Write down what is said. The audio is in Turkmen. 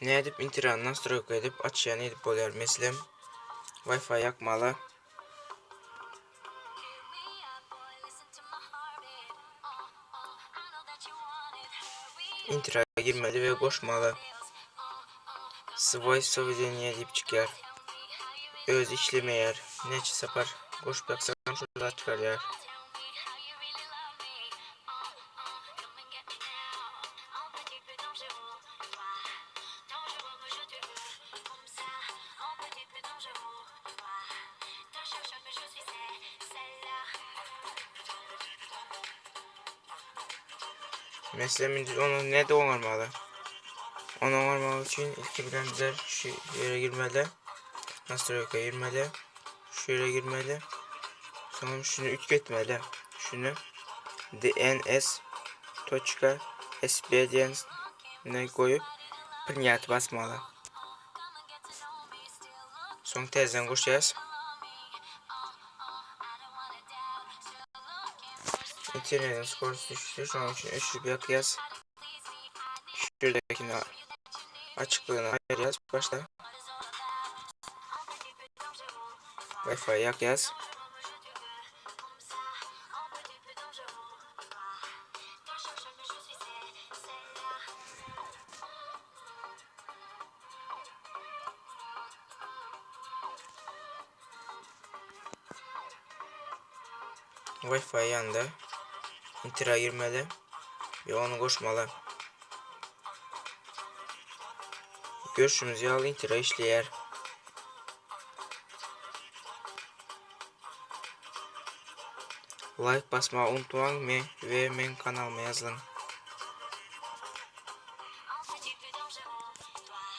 Nädip interany nastroýka edip açýan edip bolýar meselem Wi-Fi ýakmaly. Intera girmeli we goşmaly. Svoý sowedeniýe diýip çykýar. Özi işlemeýär. Näçe sapar goşup ýaksam şol zat çykarýar. Meselem indi onu näde oňarmaly? Onu oňarmak üçin ilki bilen bizler şu ýere girmeli. Nastroýka girmeli. Şu ýere girmeli. Soňra şuny üýtgetmeli. Şuny DNS toçka SB diýen ne goýup prinýat basmaly. Soň täzeden goşýas. Internetiň skorosy düşdi, şonuň üçin öçürip ýakýas. Şuradakini açyklygyny aýyrýas başda. Wi-Fi ýakýas. Wi-Fi ýanda Intera girmeli we ony goşmaly. Görşümiz ýaly Intera işleýär. Like basmagy unutmaň me we meň kanalyma ýazylyň.